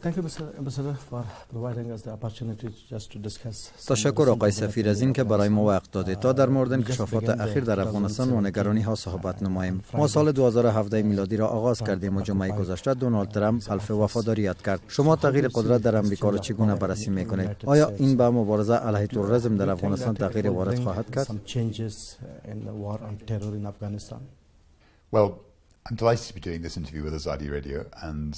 Thank you, Mr. Ambassador, for providing us the opportunity just to discuss. تشکر آقای سفیر از اینکه برای ما وقت دادید تا در مورد انکشافات اخیر در افغانستان و نگرانی ها صحبت نماییم. ما سال 2017 میلادی را آغاز کردیم و جمعه گذشته دونالد ترامپ حلف وفاداری یاد کرد. شما تغییر قدرت در امریکا را چگونه بررسی میکنید؟ آیا این به مبارزه علیه تروریسم در افغانستان تغییر وارد خواهد کرد؟ Some changes in the war on terror in Afghanistan. Well, I'm delighted to be doing this interview with Azadi Radio, and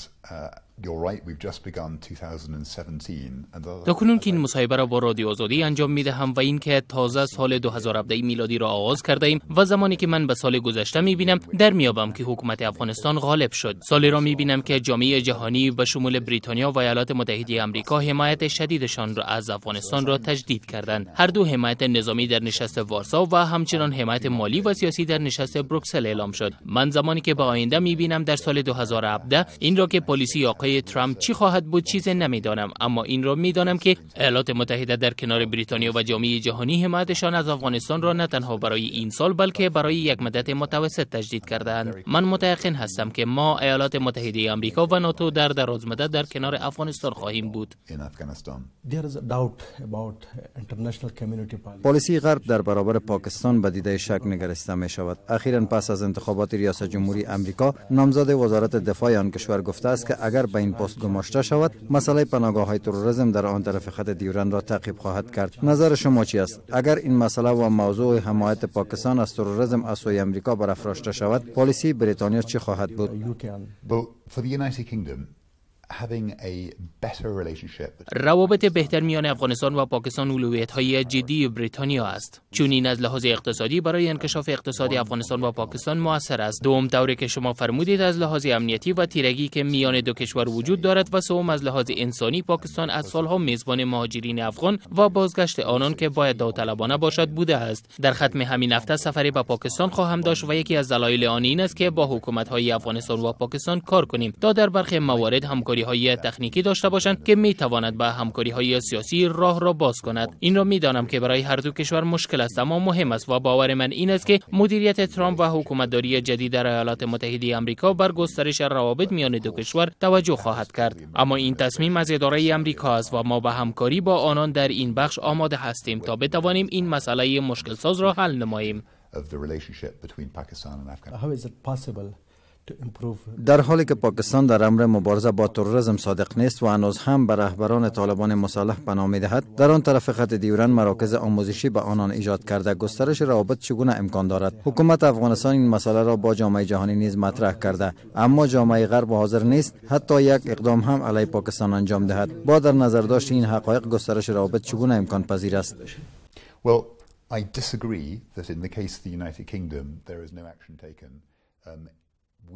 you're right, we've just begun 2017. And تا کنون که این مصاحبه را با رادیو آزادی انجام می دهم و اینکه تازه سال 2017 میلادی را آغاز کرده ایم و زمانی که من به سال گذشته می بینم، در میابم که حکومت افغانستان غالب شد. سالی را می بینم که جامعه جهانی به شمول بریتانیا و ایالات متحده آمریکا حمایت شدیدشان را از افغانستان را تجدید کردند. هر دو حمایت نظامی در نشست وارسا و همچنان حمایت مالی و سیاسی در نشست بروکسل اعلام شد. من زمانی که به آینده می بینم در سال 2017، این را که پالیسی آقای ترامپ چی خواهد بود چیز نمیدانم، اما این را میدانم که ایالات متحده در کنار بریتانیا و جامعه جهانی حمایتشان از افغانستان را نه تنها برای این سال، بلکه برای یک مدت متوسط تجدید کردند. من متیقن هستم که ما، ایالات متحده آمریکا و ناتو، در دراز مدت در کنار افغانستان خواهیم بود. in Afghanistan. There is a doubt about international community policy. پالیسی غرب در برابر پاکستان به دیده شک نگریسته می شود. اخیرا پس از انتخابات ریاست جمهوری امریکا، نامزد وزارت دفاع آن کشور گفته است که اگر به این پست گماشته شود، مسئله پناهگاه های تروریسم در آن طرف خط دیورند را تعقیب خواهد کرد. نظر شما چی است؟ اگر این مسئله و موضوع حمایت پاکستان از تروریسم از سوی امریکا برافراشته شود، پالیسی بریتانیا چی خواهد بود؟ UK on Well, for the United Kingdom, having a better relationship روابط بهتر میان افغانستان و پاکستان اولویت های جدی بریتانیا است، چون این از لحاظ اقتصادی برای انکشاف اقتصادی افغانستان و پاکستان موثر است. دوم، طوری که شما فرمودید، از لحاظ امنیتی و تیرگی که میان دو کشور وجود دارد و سوم، از لحاظ انسانی، پاکستان از سالها میزبان مهاجرین افغان و بازگشت آنان که باید داوطلبانه باشد بوده است. در ختم همین هفته سفری به پاکستان خواهم داشت و یکی از دلایل آن این است که با حکومت های افغانستان و پاکستان کار کنیم تا در برخی موارد همکاری های تکنیکی داشته باشند که می تواند به همکاری های سیاسی راه را باز کند. این را می دانم که برای هر دو کشور مشکل است، اما مهم است و باور من این است که مدیریت ترامپ و حکومتداری جدید در ایالات متحده آمریکا بر گسترش روابط میان دو کشور توجه خواهد کرد. اما این تصمیم از اداره امریکا است و ما به همکاری با آنان در این بخش آماده هستیم تا بتوانیم این مسئله مشکل ساز را حل نماییم. of the relationship between Pakistan and Afghanistan. How is it possible to improve در حالی که پاکستان در امر مبارزه با تروریسم صادق نیست و هنوز هم به رهبران طالبان مسلح پناه میدهد، در آن طرف خط دیورند مراکز آموزشی به آنان ایجاد کرده، گسترش روابط چگونه امکان دارد؟ حکومت افغانستان این مسئله را با جامعه جهانی نیز مطرح کرده، اما جامعه غرب حاضر نیست حتی یک اقدام هم علیه پاکستان انجام دهد. با در نظر داشت این حقایق، گسترش روابط چگونه امکان پذیر است؟ Well, I disagree that in the case of the United Kingdom there is no action taken.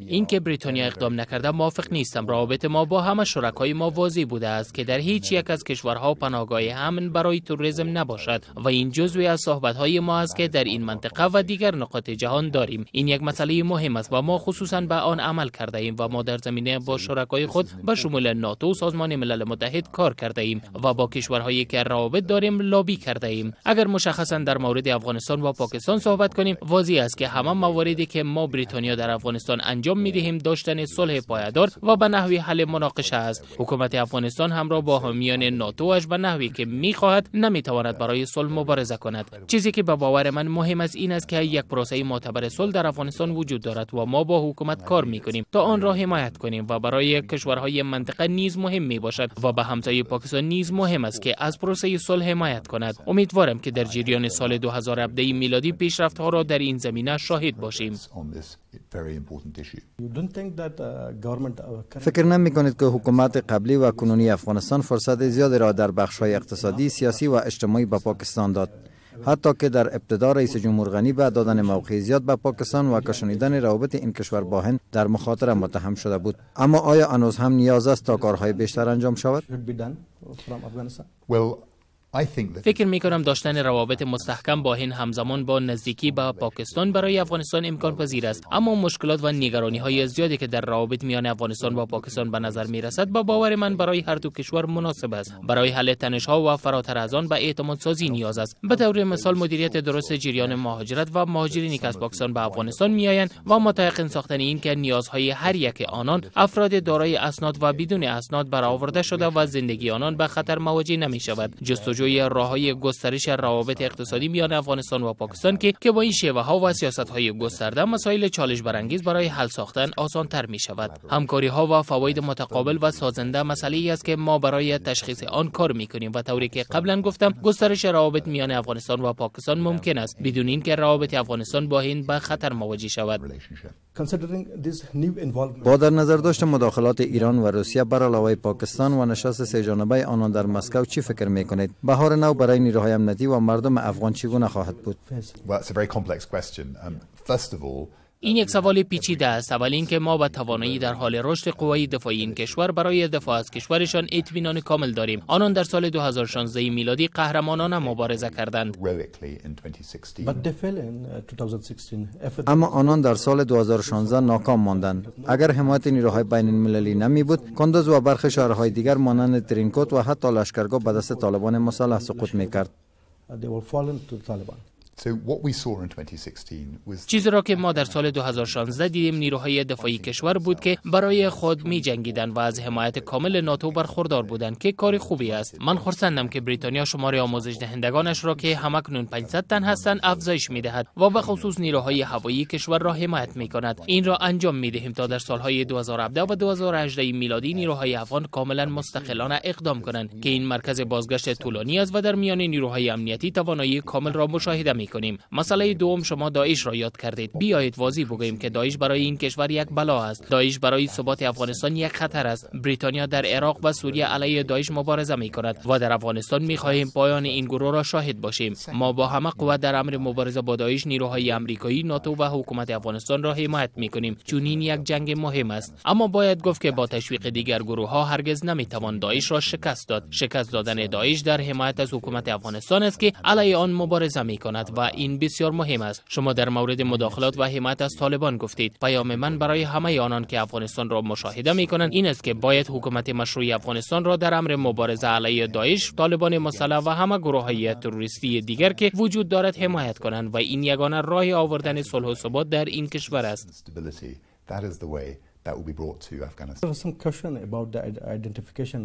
این که بریتانیا اقدام نکرده موافق نیستم. روابط ما با همه شرکای ما واضح بوده است که در هیچ یک از کشورها پناهگاه امن برای تروریسم نباشد و این جزوی از صحبت‌های ما است که در این منطقه و دیگر نقاط جهان داریم. این یک مسئله مهم است و ما خصوصا به آن عمل کرده ایم و ما در زمینه با شرکای خود به شمول ناتو و سازمان ملل متحد کار کرده ایم و با کشورهایی که روابط داریم لابی کرده ایم. اگر مشخصا در مورد افغانستان و پاکستان صحبت کنیم، واضح است که همه مواردی که ما، بریتانیا، در افغانستان انجام می دهیم داشتن صلح پایدار و به نحوی حل مناقشه است. حکومت افغانستان همراه با حامیان ناتوش به نحوی که می خواهد نمی تواند برای صلح مبارزه کند. چیزی که به باور من مهم است این است که یک پروسه معتبر صلح در افغانستان وجود دارد و ما با حکومت کار می کنیم تا آن را حمایت کنیم و برای کشورهای منطقه نیز مهم می باشد و به همسایه پاکستان نیز مهم است که از پروسه صلح حمایت کند. امیدوارم که در جریان سال 2017 میلادی پیشرفت ها را در این زمینه شاهد باشیم. فکر نمی کنید که حکومت قبلی و کنونی افغانستان فرصت زیادی را در بخش های اقتصادی، سیاسی و اجتماعی به پاکستان داد؟ حتی که در ابتدا رئیس جمهور غنی به دادن موقع زیاد به پاکستان و کشانیدن روابط این کشور با هند در مخاطره متهم شده بود. اما آیا هنوز هم نیاز است تا کارهای بیشتر انجام شود؟ Well, فکر می کنم داشتن روابط مستحکم با هند همزمان با نزدیکی به پاکستان برای افغانستان امکان پذیر است، اما مشکلات و نگرانی های زیادی که در روابط میان افغانستان و پاکستان به نظر می رسد با باور من برای هر دو کشور مناسب است. برای حل تنش ها و فراتر از آن به اعتماد سازی نیاز است. به طور مثال مدیریت درست جریان مهاجرت و مهاجرینی که از پاکستان به افغانستان میآیند و متیقن ساختن این که نیازهای هر یک آنان، افراد دارای اسناد و بدون اسناد، برآورده شده و زندگی آنان به خطر مواجه نمی شود. جستجوی راههای گسترش روابط اقتصادی میان افغانستان و پاکستان که با این شیوه ها و سیاست های گسترده مسائل چالش برانگیز برای حل ساختن آسان تر می شود. همکاری ها و فواید متقابل و سازنده مسئله ای است که ما برای تشخیص آن کار می کنیم و طوری که قبلا گفتم، گسترش روابط میان افغانستان و پاکستان ممکن است بدون اینکه روابط افغانستان با هند به خطر مواجه شود. با در نظر داشت مداخلات ایران و روسیه بر علاوه پاکستان و نشست سه جانبه آنان در مسکو، چی فکر میکنید؟ بهار نو برای نیروهای امنیتی و مردم افغان چگونه خواهد بود؟ این یک سوال پیچیده است. اول اینکه ما به توانایی در حال رشد قوای دفاعی این کشور برای دفاع از کشورشان اطمینان کامل داریم. آنان در سال 2016 میلادی قهرمانانه مبارزه کردند. اما آنان در سال 2016 ناکام ماندند. اگر حمایت نیروهای بین المللی نمی بود، کندز و برخی شهرهای دیگر مانند ترینکوت و حتی لشکرگاه به دست طالبان مسلح سقوط میکرد. چیزی را که ما در سال 2016 دیدیم، نیروهای دفاعی کشور بود که برای خود می جنگیدند و از حمایت کامل ناتو برخوردار بودند که کار خوبی است. من خرسندم که بریتانیا شمار آموزش دهندگانش را که همکنون 500 تن هستند افزایش می دهد و به خصوص نیروهای هوایی کشور را حمایت می کند. این را انجام می دهیم تا در سالهای 2017 و 2018 میلادی نیروهای افغان کاملا مستقلانه اقدام کنند که این مرکز بازگشت طولانی است و در میان نیروهای امنیتی توانایی کامل را مشاهده می کنیم. مسئله دوم، شما داعش را یاد کردید. بیایید واضح بگوییم که داعش برای این کشور یک بلا است. داعش برای ثبات افغانستان یک خطر است. بریتانیا در عراق و سوریه علیه داعش مبارزه می کند و در افغانستان می خواهیم پایان این گروه را شاهد باشیم. ما با همه قوت در امر مبارزه با داعش نیروهای امریکایی، ناتو و حکومت افغانستان را حمایت می کنیم، چون این یک جنگ مهم است. اما باید گفت که با تشویق دیگر گروه ها هرگز نمی توان داعش را شکست داد. شکست دادن داعش در حمایت از حکومت افغانستان است که علیه آن مبارزه می کند و این بسیار مهم است. شما در مورد مداخلات و حمایت از طالبان گفتید. پیام من برای همه آنان که افغانستان را مشاهده می کنند این است که باید حکومت مشروع افغانستان را در امر مبارزه علیه داعش، طالبان مسلح و همه گروه های تروریستی دیگر که وجود دارد حمایت کنند و این یگانه راه آوردن صلح و ثبات در این کشور است. That will be brought to Afghanistan. There was some question about the identification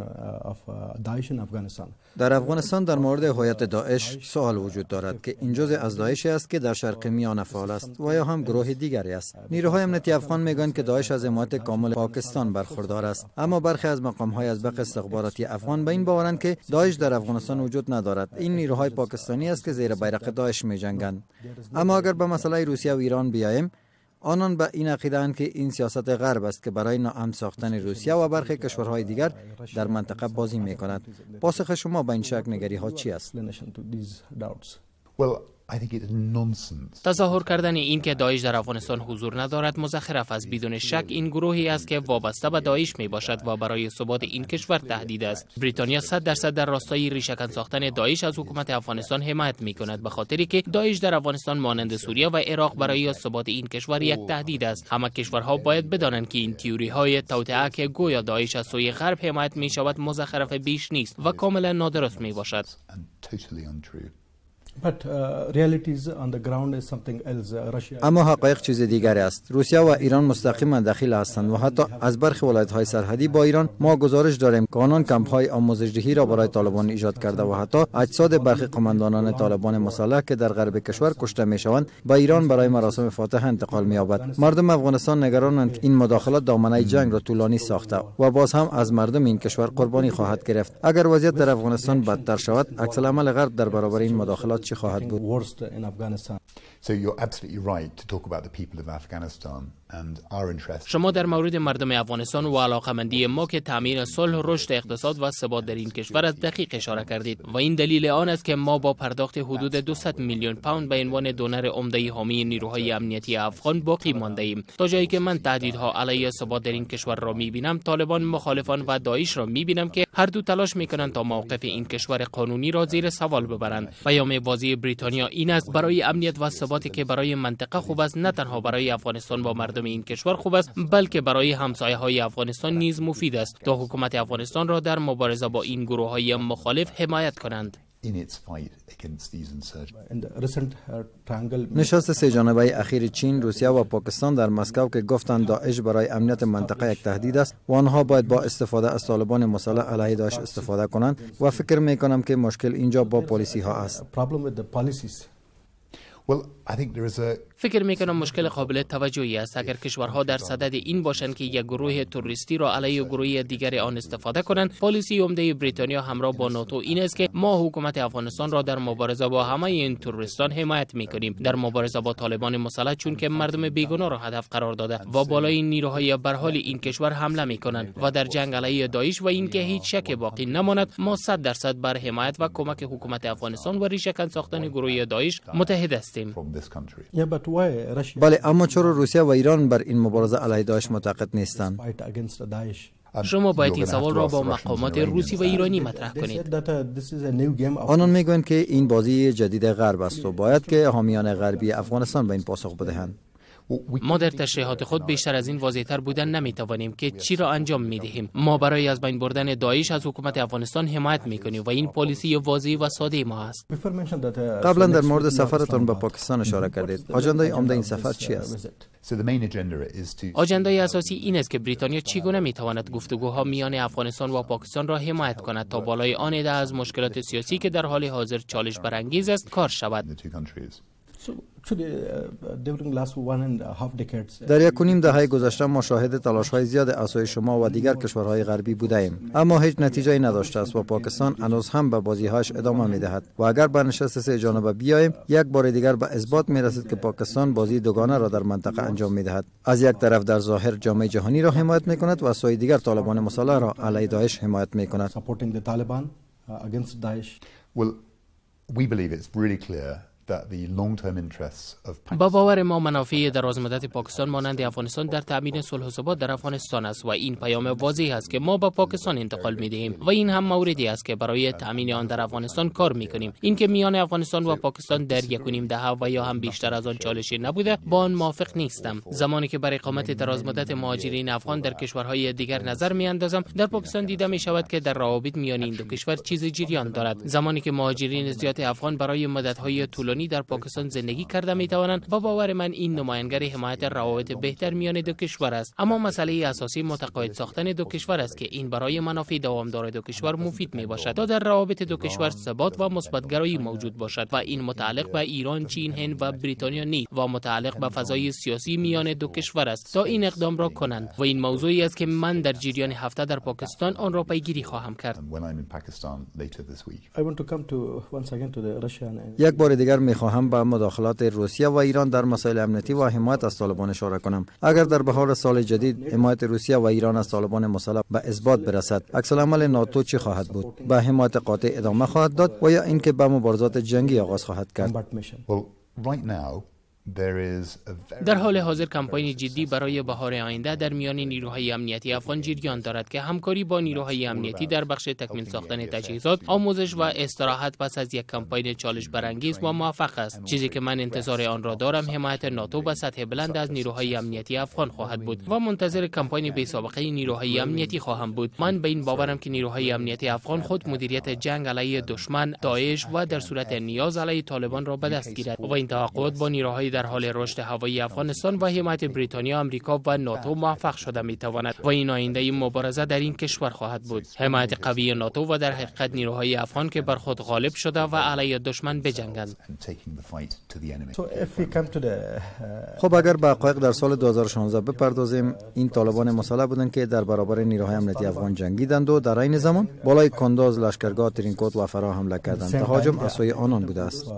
of Daesh in Afghanistan. در افغانستان در مورد هویت داعش سوال وجود دارد که این جزء از داعش است که در شرق میانه فعال است و یا هم گروه دیگری است. نیروهای امنیتی افغان میگویند که داعش از حمایت کامل پاکستان برخوردار است، اما برخی از مقام‌های ازبق استخباراتی افغان به این باورند که داعش در افغانستان وجود ندارد. این نیروهای پاکستانی است که زیر بیرق داعش میجنگند. اما اگر به مسئله روسیه و ایران بیاییم، آنان به این عقیده اند که این سیاست غرب است که برای ناامن ساختن روسیه و برخی کشورهای دیگر در منطقه بازی می کند. پاسخ شما به این شک نگری ها چی است؟ Well, I think it's nonsense. تظاهر کردن این که داعش در افغانستان حضور ندارد مزخرف است. بدون شک این گروهی است که وابسته به داعش می باشد و برای ثبات این کشور تهدید است. بریتانیا 100% در راستای ریشه‌کن ساختن داعش از حکومت افغانستان حمایت می کند، به خاطری که داعش در افغانستان مانند سوریه و عراق برای ثبات این کشور یک تهدید است. همه کشورها باید بدانند که این تیوری های توطئه که گویا داعش از سوی غرب حمایت می شود مزخرف بیش نیست و کاملا نادرست می باشد. And totally untrue. But realities on the ground is something else. Russia اما حقایق چیز دیگری است. روسیه و ایران مستقیما دخیل هستند و حتی از برخی ولایت های سرحدی با ایران ما گزارش داریم که آنان کمپ های آموزشدهی را برای طالبان ایجاد کرده و حتی اجساد برخی قماندانان طالبان مسلح که در غرب کشور کشته می شوند به ایران برای مراسم فاتحه انتقال می یابد. مردم افغانستان نگرانند که این مداخلات دامنه جنگ را طولانی ساخته و باز هم از مردم این کشور قربانی خواهد گرفت. اگر وضعیت در افغانستان بدتر شود، عکس العمل غرب در برابر این مداخلات چی خواهد بود؟ Worst in Afghanistan. So you're absolutely right to talk about the people of Afghanistan and our interest. شما در مورد مردم افغانستان و علاقمندی ما که تامین صلح، رشد اقتصاد و ثبات در این کشور است دقیق اشاره کردید و این دلیل آن است که ما با پرداخت حدود 200 میلیون پوند به عنوان دونر عمده حامی نیروهای امنیتی افغان باقی مانده ایم. تا جایی که من تهدیدها علیه ثبات در این کشور را میبینم، طالبان، مخالفان و داعش را میبینم که هر دو تلاش میکنند تا موقف این کشور قانونی را زیر سوال ببرند. پیام واضح بریتانیا این است: برای امنیت و ثباتی که برای منطقه خوب است، نه تنها برای افغانستان و مردم این کشور خوب است، بلکه برای همسایه های افغانستان نیز مفید است تا حکومت افغانستان را در مبارزه با این گروه های مخالف حمایت کنند. In its fight against these insurgents. In the recent triangle نشست سه جانبه اخیر چین، روسیه و پاکستان در مسکو که گفتند داعش برای امنیت منطقه یک تهدید است و آنها باید با استفاده از طالبان مسلح علیه داعش استفاده کنند و فکر می کنم که مشکل اینجا با پالیسی ها است. Problem with the policies. Well, I think there is a فکر می کنم مشکل قابل توجهی است. اگر کشورها در صدد این باشند که یک گروه تروریستی را علیه گروه دیگر آن استفاده کنند، پالیسی عمده بریتانیا همراه با ناتو این است که ما حکومت افغانستان را در مبارزه با همه این تروریستان حمایت می کنیم، در مبارزه با طالبان مسلح، چون که مردم بیگناه را هدف قرار داده و بالای نیروهای برحال این کشور حمله می کنند و در جنگ علیه داعش. و اینکه هیچ شک باقی نماند، ما 100% بر حمایت و کمک حکومت افغانستان و ریشهکن ساختن گروه داعش متحد هستیم. From this country. Yeah, but why Russia بله، اما چرا روسیه و ایران بر این مبارزه علیه داعش متعهد نیستند؟ fight against Daesh? شما باید این سوال را با مقامات روسی و ایرانی مطرح کنید. آنان میگویند که این بازی جدید غرب است و باید که حامیان غربی افغانستان به این پاسخ بدهند. ما در تشریحات خود بیشتر از این واضحتر بودن نمیتوانیم که چی را انجام می دهیم. ما برای از بین بردن داعش از حکومت افغانستان حمایت می کنیم و این پالیسی واضح و ساده ما است. قبلا در مورد سفرتان به پاکستان اشاره کردید. آجندای عمده این سفر چی است؟ آجندای اساسی این است که بریتانیا چگونه می تواند گفتگوها میان افغانستان و پاکستان را حمایت کند تا بالای آن عده از مشکلات سیاسی که در حال حاضر چالش برانگیز است کار شود. در 1.5 دهه گذشته ما شاهد تلاش های زیاد از سوی شما و دیگر کشورهای غربی بوده ایم، اما هیچ نتیجه نداشته است و پاکستان هنوز هم به بازیهاش ادامه می دهد. و اگر به نشست سه جانبه بیاییم، یک بار دیگر به اثبات می رسد که پاکستان بازی دوگانه را در منطقه انجام می دهد. از یک طرف در ظاهر جامعه جهانی را حمایت می کند و از سوی دیگر طالبان مسلح را علیه داعش حمایت می کند. Well, we believe it's really clear. با باور ما منافع دراز مدت پاکستان مانند افغانستان در تامین صلح و ثبات در افغانستان است و این پیام واضح است که ما به پاکستان انتقال می دهیم و این هم موردی است که برای تامین آن در افغانستان کار می کنیم. اینکه میان افغانستان و پاکستان در 1.5 دهه و یا هم بیشتر از آن چالشی نبوده، با آن موافق نیستم. زمانی که بر اقامت دراز مدت مهاجرین افغان در کشورهای دیگر نظر می اندازم، در پاکستان دیده می شود که در روابط میان این دو کشور چیزی جریان دارد. زمانی که مهاجرین زیاد افغان برای مدت‌های طولانی در پاکستان زندگی کرده می توانند، با باور من این نمایانگر حمایت روابط بهتر میان دو کشور است. اما مسئله اساسی متقاعد ساختن دو کشور است که این برای منافع دوامدار دو کشور مفید می باشد تا در روابط دو کشور ثبات و مثبتگرایی موجود باشد و این متعلق به ایران، چین، هند و بریتانیا نیست و متعلق به فضای سیاسی میان دو کشور است تا این اقدام را کنند و این موضوعی است که من در جریان هفته در پاکستان آن را پیگیری خواهم کرد. یک بار دیگر میخواهم به مداخلات روسیه و ایران در مسائل امنیتی و حمایت از طالبان اشاره کنم. اگر در بهار سال جدید حمایت روسیه و ایران از طالبان مسلح به اثبات برسد، عکس العمل ناتو چی خواهد بود؟ به حمایت قاطع ادامه خواهد داد و یا اینکه به مبارزات جنگی آغاز خواهد کرد؟ در حال حاضر کمپاین جدی برای بهار آینده در میان نیروهای امنیتی افغان جریان دارد که همکاری با نیروهای امنیتی در بخش تکمیل ساختن تجهیزات، آموزش و استراحت پس از یک کمپاین چالش برانگیز و موفق است. چیزی که من انتظار آن را دارم حمایت ناتو به سطح بلند از نیروهای امنیتی افغان خواهد بود و منتظر کمپاین بی سابقه نیروهای امنیتی خواهم بود. من به این باورم که نیروهای امنیتی افغان خود مدیریت جنگ علیه دشمن داعش و در صورت نیاز علیه طالبان را به دست گیرد و این توقعات با نیروهای در حال رشد هوایی افغانستان و حمایت بریتانیا، آمریکا و ناتو موفق شده می تواند و این آینده مبارزه در این کشور خواهد بود. حمایت قوی ناتو و در حقیقت نیروهای افغان که بر خود غالب شده و علیه دشمن بجنگند. خب، اگر به حقایق در سال 2016 بپردازیم، این طالبان مسلح بودند که در برابر نیروهای امنیتی افغان جنگیدند و در عین زمان بالای کندوز، لشکرگاه، ترینکوت و فراه حمله کردند. تهاجم از سوی آنان بوده است.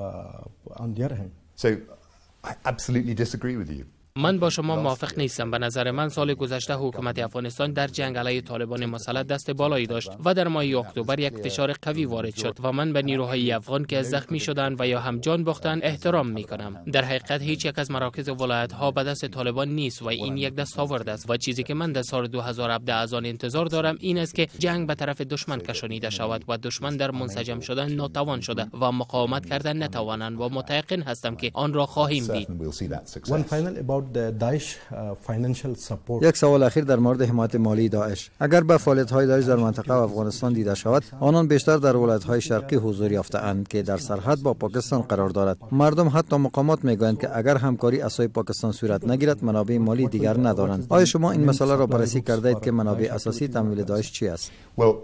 I absolutely disagree with you. من با شما موافق نیستم. به نظر من سال گذشته حکومت افغانستان در جنگ علیه طالبان مسلح دست بالایی داشت و در ماه اکتبر یک فشار قوی وارد شد و من به نیروهای افغان که زخمی شدند و یا هم جان باختند احترام می کنم. در حقیقت هیچ یک از مراکز ولایت ها به دست طالبان نیست و این یک دستاورد است و چیزی که من در سال 2017 از آن انتظار دارم این است که جنگ به طرف دشمن کشانیده شود و دشمن در منسجم شدن ناتوان شده و مقاومت کردن نتوانند و متیقن هستم که آن را خواهیم دید. Certain we'll see that success. One final about the Daesh financial support. یک سوال اخیر در مورد حمایت مالی داعش. اگر به فعالیت های داعش در منطقه و افغانستان دیده شود، آنان بیشتر در ولایت های شرقی حضور یافته اند که در سرحد با پاکستان قرار دارد. مردم، حتی مقامات میگویند که اگر همکاری از سوی پاکستان صورت نگیرد، منابع مالی دیگر ندارند. آیا شما این مسئله را بررسی کرده اید که منابع اساسی تمویل داعش چی است؟ Well,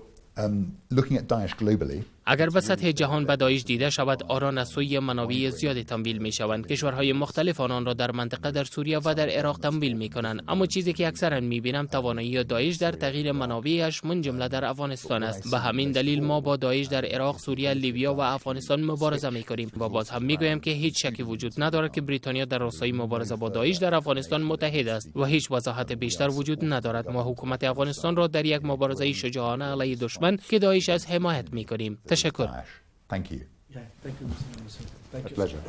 looking at Daesh globally, اگر به سطح جهان به داعش دیده شود، آنان از سوی منابع زیاد تمویل می شوند. کشورهای مختلف آنان را در منطقه، در سوریه و در عراق تمویل می کنند. اما چیزی که اکثرا می بینم توانایی داعش در تغییر منابعش، من جمله در افغانستان است. به همین دلیل ما با داعش در عراق، سوریه، لیبیا و افغانستان مبارزه می کنیم و باز هم می گویم که هیچ شکی وجود ندارد که بریتانیا در راستای مبارزه با داعش در افغانستان متحد است و هیچ وضاحت بیشتر وجود ندارد. ما حکومت افغانستان را در یک مبارزه شجاعانه علیه دشمن که داعش است حمایت می کنیم. تشکر. Daesh. Thank you. Yeah, thank you, Mr. Thank A you. pleasure.